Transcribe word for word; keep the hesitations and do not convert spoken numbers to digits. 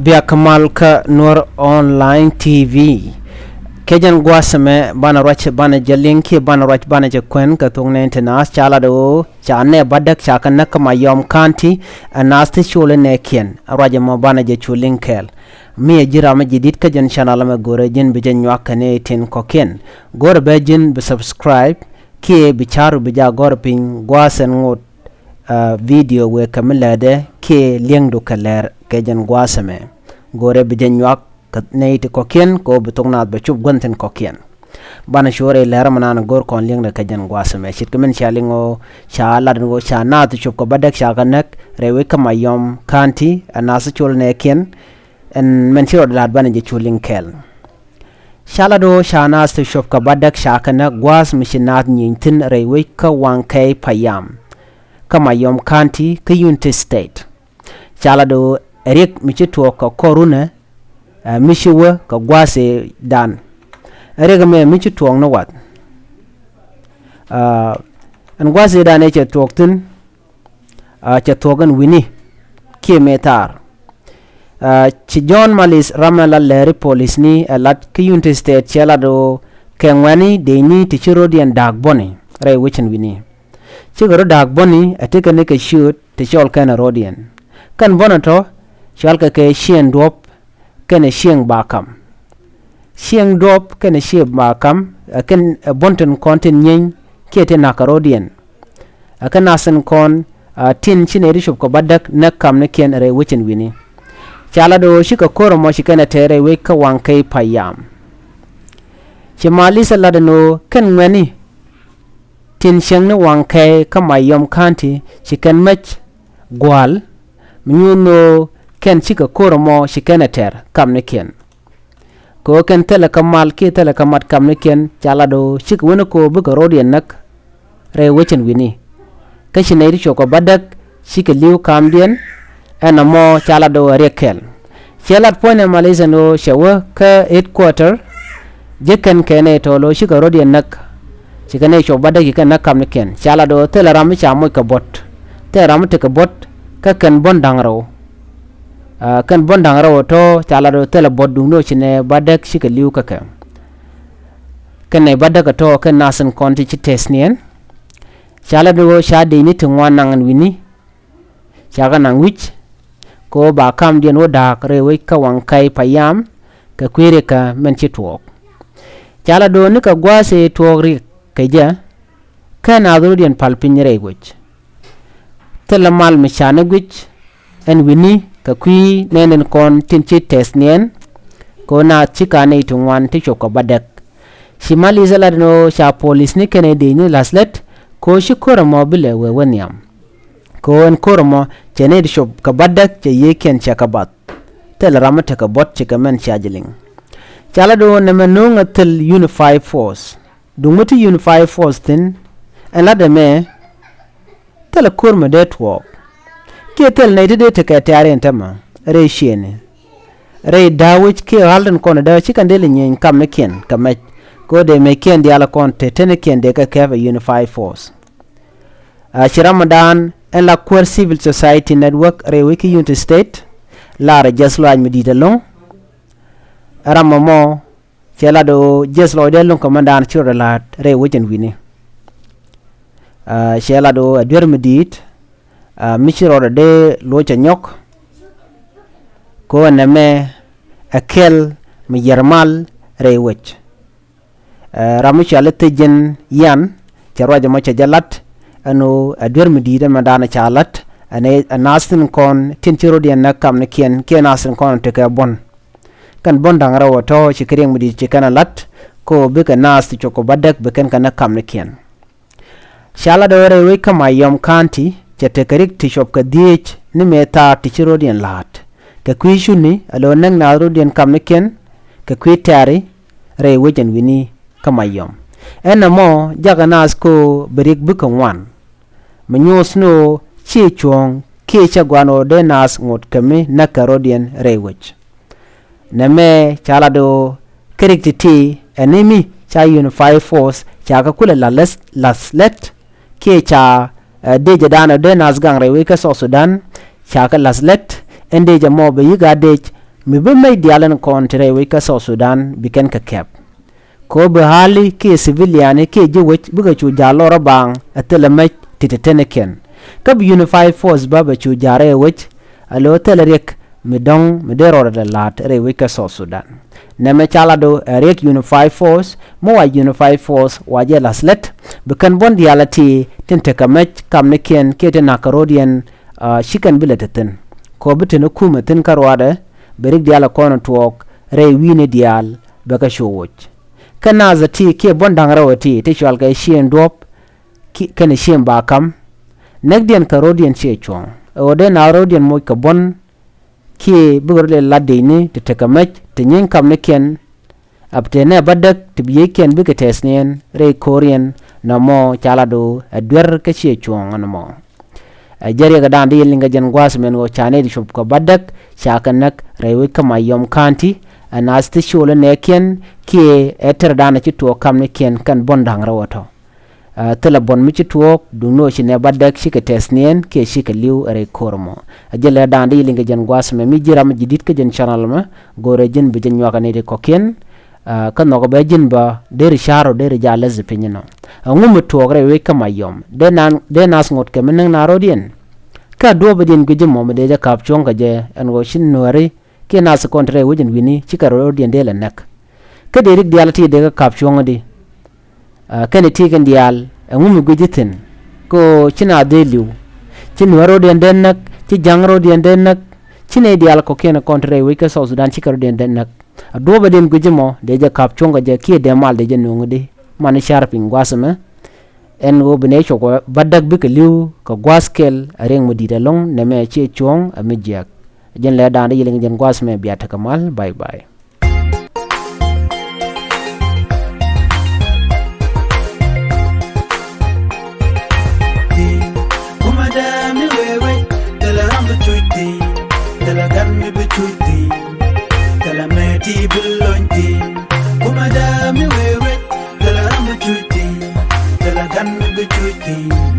Bia kä mal kä Nuɔr Online T V. Kɛ jɛn gua̱a̱th ɛmɛ banɛ ruac banɛ jɛ liŋ kiɛ banɛ ruac banɛ jɛ kuɛn kɛ thok nɛy ti naath ca lat ɣöö ca nɛ bädäk ca kɛ näk kä Mayom County, ɛ naath ti col inɛɛkiɛn. Ɛ ruac ɛmɔ banɛ jɛ cu liŋ kɛɛl. Mi ɛ ji̱n ram mi ji̱ di̱t kä jɛn channel ɛmɛ, go̱rɛ ji̱n bi jɛ nyuak kɛ nɛy tin kɔ̱kiɛn. Go̱rɛ bɛ ji̱n bi subscribe kiɛ bi ca̱ru bi jɛ gɔ̱r piny gua̱a̱th ɛn ŋot, ah, video wëë kɛ mi lätdɛ kiɛ liɛŋdu kɛ lɛr kɛ jɛn gua̱a̱th ɛmɛ. Go̱rɛ bi jɛ nyuak kɛ nɛy ti kɔ̱kiɛn kɛ ɣöö bi thok naath bɛ cop gua̱n thi̱n kɔ̱kiɛn. Banɛ cu rɛy lɛr ɛmɛ naan go̱r kɔn liɛŋdɛ kɛ jɛn gua̱a̱th ɛmɛ. Ce̱tkɛ min cia liŋ ɣöö ca lat ɛn ɣöö ca naath ti cop kɛ bädäk ca kɛ näk rɛy wec kä Mayom County, ɛ naath ti col inɛɛkiɛn. Ɛn min ci rɔɔdɛ la̱t banɛ jɛ cu liŋ kɛɛl. Ca lat ɣöö ca naath ti cop kɛ bädäk ca kɛ näk gua̱a̱th mi ci naath nyieeny thi̱n rɛy wec kä Wankɛy Payam kä Mayom County kä Unity State. Ca lat ɣöö ɛ riɛk mi ci tuɔɔk kɛ kɔr runɛ, ɛ, mi ci wä kɛ gua̱a̱th ëëdan. Ɛ riɛk ɛmɛ mi ci tuɔɔk ni wath. Ɛ, ɛn gua̱a̱th ëëdan ëë cɛ tuɔɔk thi̱n, ɛ, cɛ tuɔɔk ɛn wi̱ni kiɛ mëë thaar. Ɛ, ci John Malis ram ɛ la lɛri polisni ɛ lat kä Unity State cɛ lat ɣöö kɛ ŋuɛ̈tni dëëcni ti ci ro̱diɛn da̱a̱k buɔ̱ni rɛy wec ɛn wi̱ni. Cikɛ rɔ̱ da̱a̱k buɔ̱ni ɛ tekɛ ni kɛ ciööt ti cɔl kɛn ɛ ro̱diɛn. Kɛn buɔ̱n ɛ tɔ̱ cɔalkɛ kɛ Cieŋ Duɔ̱p kɛnɛ Cieŋ Bakam. Cieŋ Duɔ̱p kɛnɛ Cieŋ Bakam ɛ kɛn ɛ buɔ̱n tin kɔn tin nyieeny kiɛ tin na̱k kɛ ro̱diɛn. Ɛ kɛn naath tin kɔn, ah, tin ci nɛy ti cop kɛ bädäk näk kamnikiɛn rɛy wec ɛn wi̱ni. Ca lat ɣöö cikɛ ko̱r ɛmɔ ci kɛn ɛ tɛɛr rɛy wec kä Wankɛy Payam. Ci Malis ɛ lat ɛn ɣöö kɛn ŋuɛ̈tni tin cieŋni Wankɛy kä Mayom County ci kɛn mäc gua̱a̱l, mi nyuuth ni ɣöö kɛn cikɛ ko̱r ɛmɔ ci kɛn ɛ tɛr kamnikiɛn. Kɛ ɣöö kɛn thilɛ kä mal kiɛ thilɛ kä mat kamnikiɛn, ca lat ɣöö cikɛ wä ni kɛ ɣöö bikɛ ro̱diɛn näk rɛy wec ɛn wi̱ni. Kä ci nɛy ti cop kɛ bädäk cikɛ li̱w kamdiɛn, ɛn ɛmɔ ca lat ɣöö ɛ riɛk kɛl. Cɛ lat puɔ̱nydɛ Malis ɛn ɣöö cɛ wä kä headquarter, ji̱ kɛn kɛ nɛy tɔ̱ lo̱ cikɛ ro̱diɛn näk. Cikɛ nɛy cop bädäk cikɛ näk kamnikiɛn. Ca lat ɣöö thilɛ ram mi ca moc kɛ buɔ̱t. Thilɛ ram mi tekɛ buɔ̱t kä kɛn buɔ̱n da̱ŋ rɛw. Ah, kɛn buɔ̱n da̱ŋ rɛw ɛ tɔ̱ ca lat ɣöö thilɛ buɔ̱t duundɛ ɣöö ci nɛy bädäk cikɛ li̱w kä kɛ. Kɛn nɛy bädäk ɛ tɔ̱ kɛn naath tin kɔn ti ci tɛth niɛn. Ca lat ɣöö ca dëëcni ti ŋuan naŋ ɛn wi̱ni. Ca kɛ naŋ wi̱c kɛ ɣöö ba kamdiɛn wä da̱a̱k rɛy wec kä Wankɛy Payam kɛ kui̱ riɛkä min ci tuɔɔk. Ca lat ɣöö ni kɛ gua̱a̱th ëë tuɔɔk riɛk kɛ jɛ, kä naath ro̱diɛn pal piny rɛy wec. Thilɛ mal mi ca ni guic ɛn wi̱ni kɛ kui̱ nɛɛni kɔn tin ci tɛth niɛn, kɛ ɣöö naath ci ka nɛy ti ŋuan ti cop kɛ bädäk. Ci Malis ɛ lat ɛn ɣöö ca polisni kɛnɛ dëëcni la̱th lät kɛ ɣöö ci ko̱r ɛmɔ bi lɛ wee wä nhiam. Kɛ ɣöö ɛn ko̱r ɛmɔ cɛ nɛy ti cop kɛ bädäk cɛ yiëëkiɛn cɛ kɛ bath. Thilɛ ram mi tekɛ buɔ̱t, cikɛ min cia ji̱ liŋ. Ca lat ɣöö nɛmɛ nööŋɛ thil Unified Force. Duŋ mi te Unified Force thi̱n, ɛn lat ɛmɛ thilɛ ko̱r mi dee tuɔɔk. Kiɛ thil nɛy ti dee tekɛ tɛ̈r ɛn täämɛ rɛy ciëëni, rɛy da̱a̱ wec kiɛ ɣa̱l tin kɔn dee ci kɛn dee lɛ nyieny kamnikiɛn kɛ mɛc. Kɛ ɣöö dee mɛckiɛn diaal kɔn te tenikiɛn dee kɛ kɛp ɛ Unified Force. Ah, ci ram mi daan ɛn la kuäär Civil Society Network rɛy wec kä Unity State, lar ɛ jiɛth lɔaac mi di̱i̱t ɛlɔ̱ŋ. Ram ɛmɔ cɛ lat ɣöö jiɛth lɔcdɛ ɛlɔ̱ŋ kɛ min daan ci rɔɔdɛ la̱a̱t rɛy wec ɛn wi̱ni. Ah, cɛ lat ɣöö ɛ duer mi di̱i̱t, ah, mi ci rɔɔdɛ dee loc ɛ nyɔk. Kɛ ɣöö nɛmɛ ɛ kɛl mi yier mal rɛy wec. Eh, ram mi cɔal i̱ Thi̱ji̱n Yian, cɛ ruac ɛmɔ cɛ jɛ lat ɛn ɣöö ɛ duer mi di̱i̱t ɛmɛ da̱a̱n ca lat ɛn ɛ naath tin kɔn tin ci ro̱diɛn näk kamnikiɛn kiɛ naath tin kɔn tekɛ buɔ̱n. Kɛn buɔ̱n da̱ŋ rɛw ɛ tɔ̱ ci kɛ riɛk mi di̱i̱t ci kɛn ɛ lat kɛ ɣöö bikɛ naath ti cop kɛ bädäk bi kɛn kɛ näk kamnikiɛn. Ca lat ɣöö rɛy wec kä Mayom County cɛ tekɛ rik ti cop kɛ dhieec ni mëë thaar ti ci ro̱diɛn la̱a̱t. Kɛ kui̱ cuni ɛ lo̱ näk naath ro̱diɛn kamnikiɛn kɛ kui̱ tɛ̈ri rɛy wec ɛn wi̱ni kä Mayom. Ɛn ɛmɔ jakɛ naath kɛ ɣöö bi rik bikɛ ŋuan. Mi nyuɔ̱th ni ɣöö ciɛ cuɔ̱ɔ̱ŋ kiɛ cɛ gua̱n ɣöö dee naath ŋot kɛ mi näk kɛ ro̱diɛn rɛy wec. Nɛmɛ ca lat ɣöö kɛ rik ti̱ti̱ ɛn imi ca Unified Force ca kɛ kulɛ la̱th lät, la̱th lät kiɛ ca, eh, dëëcɛ da̱a̱n ɔ dee naath gaŋ rɛy wec kä South Sudan ca kɛ la̱th lät. Ɛn dëëcɛ mɔ bɛ yi̱k a dëëc mi bi mec diaal ɛn kɔn ti rɛy wec kä South Sudan bi kɛn kɛ kɛp. Kɛ ɣöö bi ɣa̱li kiɛ civilian kiɛ ji̱ wec bikɛ cu ja̱ lɔr ɛ baaŋ ɛ thilɛ mec ti ti tenikiɛn. Kä bi unified force bä bɛ cu ja̱ rɛy wec ɛ lo̱ thilɛ riɛk mi dɔ̱ŋ mi dee rɔɔdɛ la̱a̱t rɛy wec kä South Sudan. Nɛmɛ ca lat ɣöö ɛ riɛk unified force mi wa unified force wa jɛ la̱th lät bi kɛn buɔ̱n diaal ɛ ti tin tekɛ mec kamnikiɛn kiɛ tin na̱k kɛ ro̱diɛn. Ci kɛn bi lɛ te thi̱n kɛ ɣöö bi tin ɛ kumɛ thi̱n kä ruaadɛ bɛ rik diaal ɛ kɔn ɛ tuɔɔk rɛy wi̱i̱ni diaal bɛ kɛ cu woc. Kä naath ɛ ti kiɛ buɔ̱n da̱ŋ rɛw ɛ ti ti cual kɛ cieŋ duɔ̱ɔ̱p kɛnɛ cieŋ ba ka̱m. Näkdiɛn kɛ ro̱diɛn ciɛ cuɔ̱ɔ̱ŋ ɛ ɣöö dee naath ro̱diɛn moc kɛ buɔ̱n kiɛ bikɛ rɔ̱diɛn lat dëcni ti tekɛ mec ti nyieny kamnikiɛn. Ap tëë nɛ bädäk ti bi yiëëkiɛn bikɛ tɛth niɛn rɛy ko̱riɛn nɔmɔ ca lat ɣöö ɛ duer kä ciɛ cuɔ̱ɔ̱ŋ ɛn ɛmɔ. Ɛ jɛ riɛk ɛ da̱a̱n di yɛn liŋ kɛ jɛn gua̱a̱th mɛn ɣöö ca nɛy ti cop kɛ bädäk ca kɛ näk rɛy wec kä Mayom County. Ɛ naath ti col ɛ nɛɛkiɛn kiɛ ɛ tɛr da̱a̱n ɛ ci tuɔɔk kamnikiɛn kɛn buɔ̱n da̱ŋ rɛw ɛ tɔ̱. Thilɛ buɔ̱n mi ci tuɔɔk duŋni ɣöö ci nɛ bädäk cikɛ tɛth niɛn kiɛ cikɛ li̱w ɛ rɛy ko̱r ɛmɔ. Ɛ jɛ lɛ da̱a̱n di yɛn liŋ kɛ jɛn gua̱a̱th mɛ mi ji̱ ram ji̱ di̱t kä jɛn channel mɛ go̱o̱rɛ ji̱n bi jɛ nyuak ɛ nɛy ti kɔ̱kiɛn. Kä nhɔk bɛ ji̱n bä deri ca̱r ɔ deri jɛ a läth piny inɔ. Ɛŋu mi tuɔɔk rɛy wec kä Mayom dee naath ŋot kɛ mi näk naath ro̱diɛn. Kä duɔ̱ɔ̱pä diɛn gui̱c imɔ mi dee jɛ ka̱p cuɔ̱ŋ kɛ jɛ ɛn ɣöö ci nuääri kiɛ naath kɔn ti rɛy wec in wi̱ni cikɛ ro̱diɛn dee lɛ näk. Kä dee rik diaal ti dee kɛ ka̱p cuɔ̱ŋ di. Kɛn ti kɛn diaal ɛŋu mi gui̱c ithin. Kä ci naath dee li̱w. Ci nuäär ro̱diɛn dee näk ci ja̱ŋ ro̱diɛn dee näk. Ci nɛy diaal kɔ̱kiɛn kɔn ti rɛy wec kä South Sudan cikɛ ro̱diɛn dee näk. A duɔ̱ɔ̱pä diɛn gui̱c imɔ dee jɛ ka̱p cuɔ̱ŋ kɛ jɛ kiɛ dee mal dee jɛ nuɔ̱ŋ di. Mani ca̱r piny gua̱a̱th ɛmɛ. Ɛn ɣöö bi nɛy cop kɛ bädäk bikɛ li̱w kɛ gua̱a̱th kɛl a riɛŋ mi di̱i̱t ɛlɔ̱ŋ nɛmɛ ciɛ cuɔ̱ɔ̱ŋ a mi jiääk. Jɛn lɛ da̱a̱n di yɛn liŋ jɛn gua̱a̱th ɛmɛ bia tekɛ mal. Bye bye. Kumada mi wee wec thilɛ ram bi cuc thi̱n. Thilɛ gan mi bi cuc thi̱n. Thilɛ mɛ ti bi lony thi̱n. Kumada mi wee wec thilɛ ram bi cuc thi̱n. Thilɛ gan mi bi cuc thi̱n.